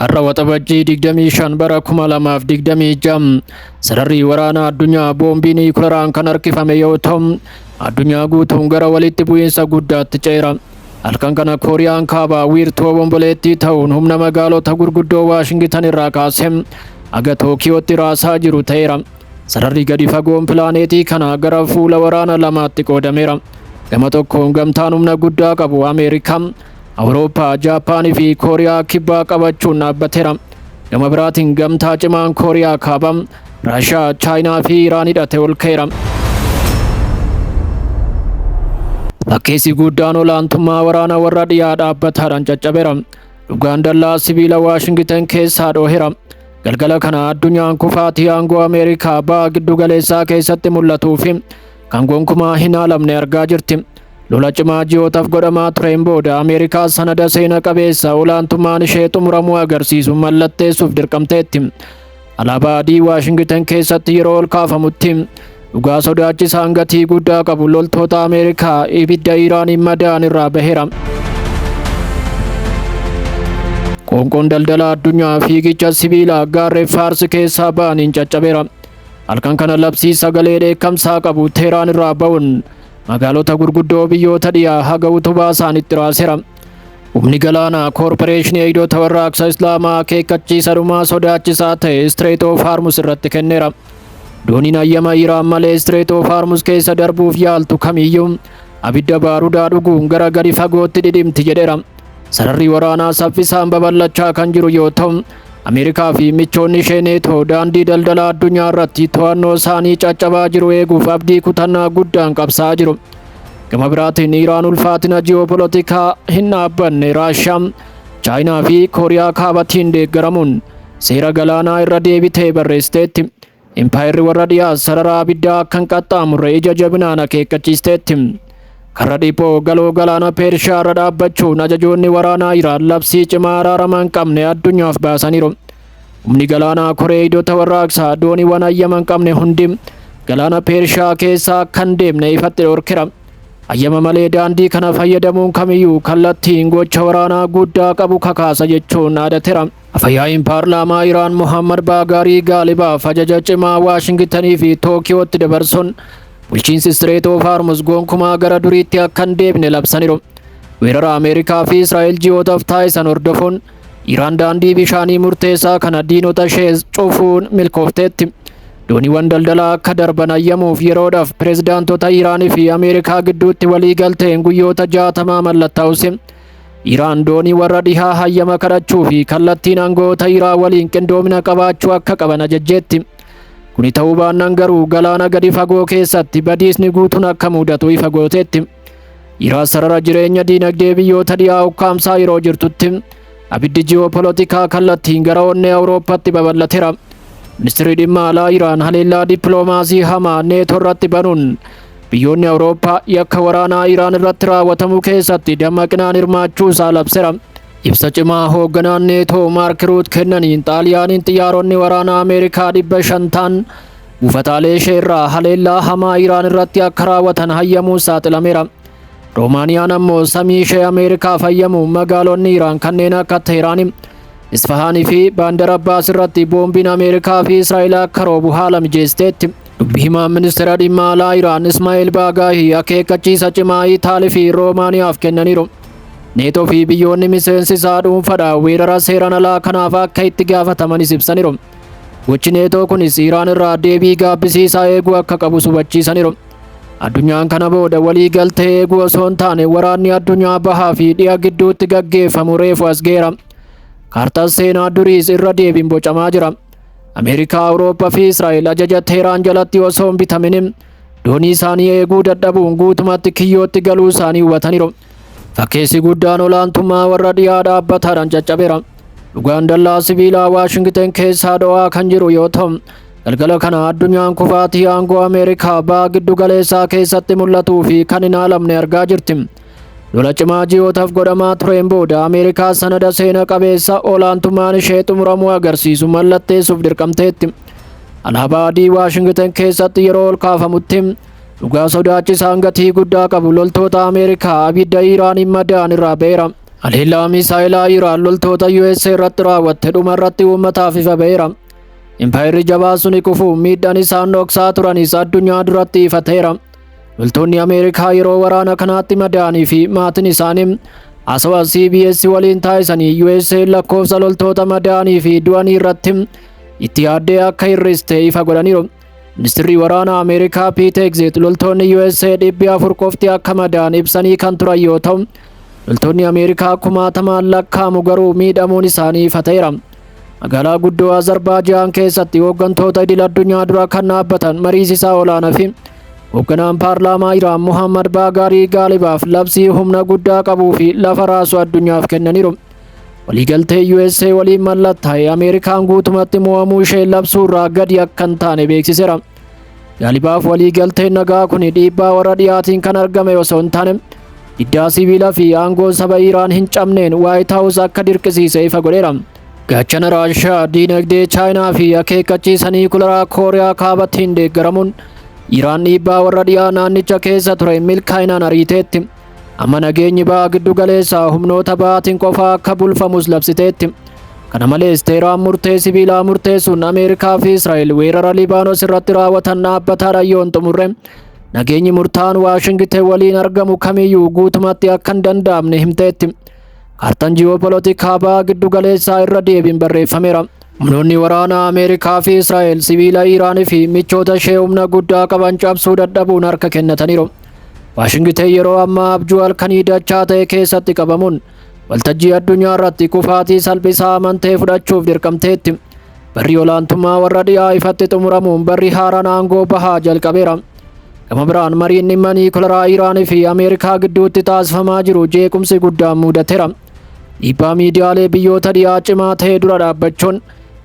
Har'a Waxabajjii 25 bara 2026 sararri waraanaa addunyaa boombii niikularaan kan harkifame yoo ta'u, addunyaa guutuun gara walitti bu'iinsa guddaatti ceera. Halkan kana Kooriyaan Kaabaa wiirtuu obomboleettii ta'uun humna magaalota gurguddoo Waashingitan irraa kaasee haga Tookiyootti raasaa jiru ta'eera. Sararri gadi fagoon pilaaneetii kanaa gara fuula waraana lamaatti qoodameera. Gama tokkoon gamtaan humna guddaa qabu Ameerikaa, Awurooppaa, Jaappaanii fi Kooriyaa Kibbaa qabachuun dhaabbateera. Gama biraatiin gamtaa cimaan Kooriyaa Kaabaa, Raashiyaa, Chaayinaa fi Iraan hidhate ol ka'eera. Fakkeessi guddaan olaantummaa waraana warra dhiyaa dhaabbataadhaan caccabeera. Dhugaan dallaa sibiila Waashingitan keessaa dhooheera. Galgala kana addunyaan kufaatii aangoo Ameerikaa baha giddu galeessaa keessatti mul'atuu fi kan gonkumaa hin haalamne argaa jirti. Lola cimaa ji'ootaaf godhamaa tureen booda Ameerikaa sanada seena qabeessa olaantummaan ishee xumuramuu agarsiisu mallatteessuuf dirqamteetti. Alaabaa adii Waashingitan keessatti yeroo ol kaafamutti dhugaa sodaachisaan gatii guddaa qabu loltoota Ameerikaa ibidda Iraaniin madaa'an irraa baheera. Qoonqoon daldala addunyaa fiigicha sibiilaa gaarreen Faars keessaa ba'aniin caccabeera. Halkan kana labsii sagalee dheekkamsaa qabu Teeraan irraa ba'uun magaalota gurguddoo biyyoota dhiyaa haga utubaa isaanitti raaseera. Humni galaanaa koorporeeshinii eegdota warraaqsa Islaamaa akeekkachiisa dhumaa sodaachisaa ta'e Strait of Hormuz irratti kenneera. Dooniin hayyama Iraan malee Strait of Hormuz keessa darbuuf yaaltu kamiyyuu abidda baarudaa dhuguun gara gadi fagootti dhidhimti jedheera. Sararri waraanaa saffisaan babal'achaa kan jiru yoo ta'u, Ameerikaa fi michoonni ishee Neetoo daandii daldala addunyaa irratti to'annoo isaanii caccabaa jiru eeguuf abdii kutannaa guddaan qabsaa'aa jiru. Gama biraatiin Iraan ulfaatina ji'oopolotikaa hin dhaabbanne Raashiyaa, Chaayinaa fi Kooriyaa Kaabatiin deeggaramuun seera galaanaa irra deebitee barreessiteetti. Impaayerri warra dhiyaa sarara abiddaa akka hin qaxxaamurre ija jabinaan akeekkachiisteetti. Karra dhiphoo galoo galaana Peershiyaa irra dhaabbachuun ajajoonni waraanaa Iraan labsii cimaa araarama hin qabne addunyaaf baasaniiru. Humni galaanaa Koree Eegdota Warraaqsaa dooniiwwan hayyama hin qabne hundi galaana Peershiyaa keessa akka hin deemne ifatti dhorkera. Hayyama malee daandii kana fayyadamuun kamiyyuu kallattiin gocha waraanaa guddaa qabu kakaasa jechuun dhaadateera. Afyaa'iin paarlaamaa Iraan Mohammad Baagaarii Gaalibaaf ajaja cimaa Waashingitanii fi Tookiyootti dabarsuun bulchiinsi Strait of Hormuz gonkumaa gara duriitti akka hin deebine labsaniiru. Weerara Ameerikaa fi Israa'el ji'ootaaf taasisan hordofuun Iraan daandii bishaanii murteessaa kana diinota ishee cufuun milkoofteetti. Dooniiwwan daldalaa akka darban hayyamuuf yeroodhaaf pirezidaantota Iraanii fi Ameerikaa gidduutti waliigalteen guyyoota 60 mallattaa'us Iraan doonii warra dhihaa hayyama kadhachuu fi kallattiin aangoota Iraan waliin qindoomina qabaachuu akka qaban ajajjeetti. Kuni ta'uu baannaan garuu galaana gadi fagoo keessatti badiisni guutuun akka mudatu ifa gooteetti. Iraan sarara jireenya diinagdee biyyoota dhihaa ukkaamsaa yeroo jirtutti abiddi ji'oopolotikaa kallattiin gara onnee Awurooppaatti babal'ateera. Ministirri dhimma alaa Iraan haleellaa dippiloomaasii hamaa Neetoo irratti banuun biyyoonni Awurooppaa yakka waraanaa Iraan irratti raawwatamu keessatti dammaqinaan hirmaachuu isaa labseera. Ibsa cimaa hoogganaan Neetoo Maark Ruut kennaniin Xaaliyaaniin xiyyaaronni waraanaa Ameerikaa 500 ta'an buufataalee ishee irraa haleellaa hamaa Iraan irratti akka raawwatan hayyamuun saaxilameera. Roomaaniyaan ammoo samii ishee Ameerikaaf hayyamuun magaalonni Iraan kanneen akka Teheraan, Isfahaanii fi Baandar Abbaas irratti boombiin Ameerikaa fi Israa'el akka roobu haala mijeessiteetti. Dubbi himaan ministeera dhimma alaa Iraan Ismaa'eel Baagaahii akeekkachiisa cimaa Itaalii fi Roomaaniyaaf kennaniiru. Neetoo fi biyyoonni miseensi isaa dhuunfadhaan weerara seeraan alaa kanaaf akka itti gaafatamanis ibsaniiru. Gochi Neetoo kunis Iraan irraa deebii gaabbisiisaa eeguu akka qabus hubachiisaniiru. Addunyaan kana booda walii galtee eeguu osoo hin taane waraanni addunyaa bahaa fi dhiha gidduutti gaggeeffamu reefu as geera. Kaartaan seenaa duriis irra deebiin bocamaa jira. Ameerikaa, Awurooppaa fi Israa'el ajaja Teheraan jalatti osoo hin bitaminin doonii isaanii eeguu dadhabuun guutumatti kiyyootti galuu isaanii hubataniiru. Fakkeessi guddaan olaantummaa warra dhiyaa dhaabbataadhaan caccabeera. Dhugaan dallaa sibiilaa Waashingiten keessaa dho'aa kan jiru yoo ta'u, galgala kana addunyaan kufaatii aangoo Ameerikaa baha giddu galeessaa keessatti mul'atuu fi kan hin haalamne argaa jirti. Lola cimaa ji'ootaaf godhamaa tureen booda Ameerikaa sanada seena qabeessa olaantummaan ishee xumuramuu agarsiisu mallatteessuuf dirqamteetti. Alaabaa adii Waashingiten keessatti yeroo ol kaafamutti dhugaa sodaachisaan gatii guddaa qabu loltoota Ameerikaa abidda Iraaniin madaa'an irraa ba'eera. Haleellaa misaa'ilaa Iraan loltoota USA irratti raawwatte dhuma irratti uummataaf ifa ba'eera. Impaayirri jabaa suni kufuun miidhaan isaan dhoksaa turanis addunyaa duratti ifateera. Loltoonni Ameerikaa yeroo waraana kanaatti madaa'anii fi maatiin isaanii haasawaa CBS waliin taasisanii USA lakkoofsa loltoota madaa'anii fi du'anii irratti itti yaaddee akka hir'iste ifa godhaniiru. Ministirri waraanaa Ameerikaa Pete Hegseth loltoonni USA 400 qofti akka madaa'an ibsanii kan turan yoo ta'u, loltoonni Ameerikaa kumaatamaan lakkaa'amu garuu miidhamuun isaanii ifa ta'eera. Magaalaa guddoo Azerbaajaan keessatti hooggantoota idil addunyaa dura kan dhaabbatan mariisisaa olaanaa fi hoogganaan paarlaamaa Iraan Muhammad Baagaarii Gaalibaaf labsii humna guddaa qabuu fi lafa raasu addunyaaf kennaniiru. Waliigaltee USA waliin mallattaa'e Ameerikaan guutumatti mo'amuu ishee labsuu irraa gadi akka hin taane beeksiseera. Gaalibaaf waliigalteen nagaa kun dhiibbaa warra dhiyaatiin kan argame osoo hin taane, diddaa sibiilaa fi aangoo saba Iraan hin cabneen White House akka dirqisiise ifa godheera. Gaachana Raashiyaa, diinagdee Chaayinaa fi akeekkachiisa niikularaa Kooriyaa Kaabatiin deeggaramuun Iraan dhiibbaa warra dhiyaa naannicha keessa ture milkaa'inaan ariiteetti. Amma nageenyi ba'a giddu galeessaa humnoota ba'aatiin qofaa akka bulfamus labsiteetti. Kana malees, Teeraan murtee sibiilaa murteessuun Ameerikaa fi Israa'el weerara Libaanos irratti raawwatan dhaabbataadhaan yoo hin xumurre, nageenyi murtaa'aan Waashingiten waliin argamu kamiyyuu guutumatti akka hin danda'amne himteetti. Kaartaan ji'oopolootikaa ba'a giddu galeessaa irra deebiin barreeffameera. Humnoonni waraanaa Ameerikaa fi Israa'el sibiila Iraanii fi michoota ishee humna guddaa qaban cabsuu dadhabuun harka kennataniiru. Waashingiten yeroo ammaa abjuu halkanii dachaa ta'e keessatti qabamuun waltajjii addunyaa irratti kufaatii salphisaa amantee fudhachuuf dirqamteetti. Barri olaantummaa warra dhiyaa ifatti xumuramuun barri haaraan aangoo bahaa jalqabeera. Gama biraan, mariin dhimma niikularaa Iraanii fi Ameerikaa gidduutti taasifamaa jiru jeequmsi guddaan mudateera. Dhiibbaa miidiyaalee biyyoota dhiyaa cimaa ta'e dura dhaabbachuun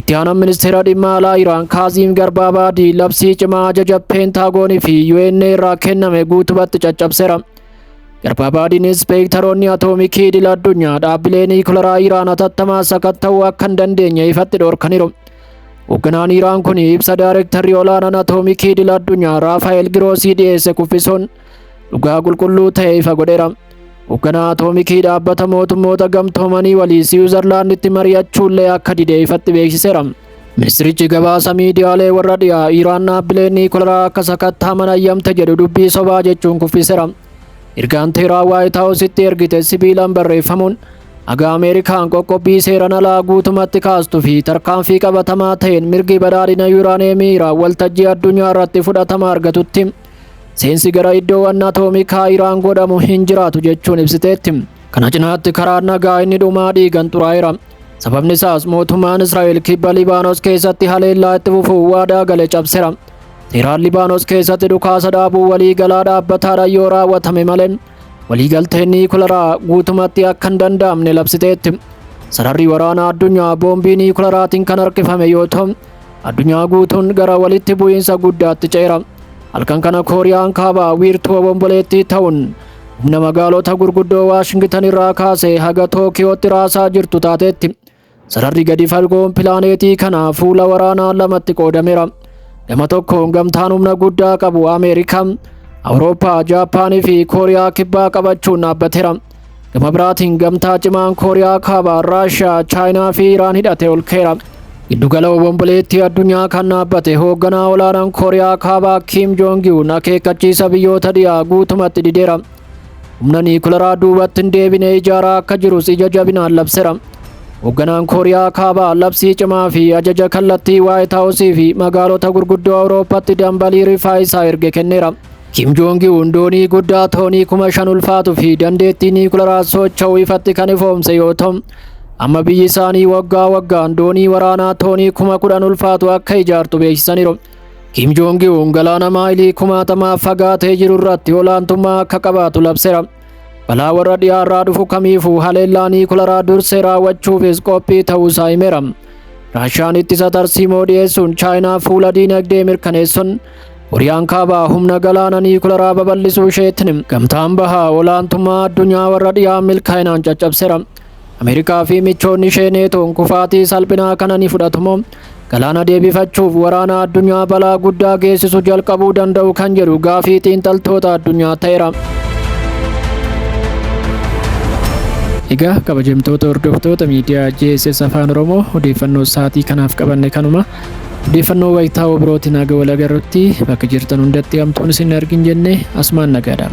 itti aanaan ministeera dhimma alaa Iraan Kaaziim Garbaabaadii labsii cimaa ajaja Peentaagoonii fi UN irraa kenname guutumatti caccabseera. Garbaabaadiin inspeektaroonni atoomikii idil addunyaa dhaabbilee niikularaa Iraan hatattamaa sakatta'uu akka hin dandeenye ifatti dhorkaniiru. Hoogganaan Iraan kun ibsa daayirektarri olaanaan atoomikii idil addunyaa Raafaa'el Giroosii dhiyeesse kuffisuun dhugaa qulqulluu ta'e ifa godheera. Hoogganaa atoomikii dhaabbata mootummoota gamtoomanii walii Siwiizerlaanditti mari'achuullee akka dide ifatti beeksiseera. Ministirichi gabaasa miidiyaalee warra dhiyaa Iraan dhaabbileen niikularaa akka sakatta'aman hayyamte jedhu dubbii sobaa jechuun kuffiseera. Ergaan Teeraan Waayit Haawusitti ergite sibiilaan barreeffamuun haga Ameerikaan qoqqobbii seeran alaa guutumatti kaastuu fi tarkaanfii qabatamaa ta'een mirgi badhaadhina yuuraaneemii Iraan waltajjii addunyaa irratti fudhatama argatutti seensi gara iddoowwan atoomikaa Iraan godhamu hin jiraatu jechuun ibsiteetti. Kana cinaatti karaan nagaa inni dhumaa dhiigan xuraa'eera. Sababni isaas mootummaan Israa'el kibba Libaanos keessatti haleellaa itti fufuu waadaa gale cabseera. Teeraan Libaanos keessatti dhukaasa dhaabuu waliigalaa dhaabbataadhaan yoo raawwatame malee waliigalteen niikularaa guutumatti akka hin danda'amne labsiteetti. Sararri waraanaa addunyaa boombii niikularaatiin kan harkifame yoo ta'u, addunyaa guutuun gara walitti bu'iinsa guddaatti ceera. Halkan kana Kooriyaan Kaabaa wiirtuu obomboleettii ta'uun humna magaalota gurguddoo Waashingtan irraa kaasee haga Tookiyootti raasaa jirtu taateetti. Sararri gadi fagoon pilaaneetii kanaa fuula waraanaa lamatti qoodameera. Gama tokkoon gamtaan humna guddaa qabu Ameerikaa, Awurooppaa, Jaappaanii fi Kooriyaa Kibbaa qabachuun dhaabbateera. Gama biraatiin gamtaa cimaan Kooriyaa Kaabaa, Raashiyaa, Chaayinaa fi Iraan hidhate ol ka'eera. Giddugala obomboleettii addunyaa kan dhaabbate hoogganaa olaanaan Kooriyaa Kaabaa Kim Joong-un akeekkachiisa biyyoota dhiyaa guutumatti dideera. Humna niikularaa duubatti hin deebine ijaaraa akka jirus ija jabinaan labseera. Hoogganaan Kooriyaa Kaabaa labsii cimaa fi ajaja kallattii Waayit Haawusii fi magaalota gurguddoo Awurooppaatti dambalii rifaa isaa erge kenneera. Kim Joong-un doonii guddaa toonii 5,000 ulfaatuu fi dandeettii niikularaa socho'u ifatti kan ifoomse yoo ta'u, amma biyyi isaanii waggaa waggaan doonii waraanaa toonii 10,000 ulfaatu akka ijaartu beeksisaniiru. Kim Joong-un galaana maayilii kumaatamaaf fagaatee jiru irratti olaantummaa akka qabaatu labseera. Balaa warra dhiyaarraa dhufu kamiifuu haleellaa niikularaa dursee raawwachuufis qophii ta'uusaa himeera. Raashiyaan ittisa tarsiimoo dhiyeessuun Chaayinaa fuula diinagdee mirkaneessuun, Kooriyaan Kaabaa humna galaana niikularaa babal'isuu isheetiin gamtaan bahaa olaantummaa addunyaa warra dhiyaa milkaa'inaan caccabseera. Ameerikaa fi michoonni ishee Neetoon kufaatii salphinaa kana ni fudhatu moo galaana deebifachuuf waraana addunyaa balaa guddaa geessisu jalqabuu danda'u kan jedhu gaafii xiinxaltoota addunyaa ta'eera. Egaa kabajamtoota hordoftoota miidiyaa JSS Afaan Oromoo, odeeffannoo sa'aatii kanaaf qabanne kanuma. Odeeffannoo wayitaawoo birootiin haga wal agarrutti bakka jirtan hundatti hamtuun isin argin jennee asumaan nagaadhaan.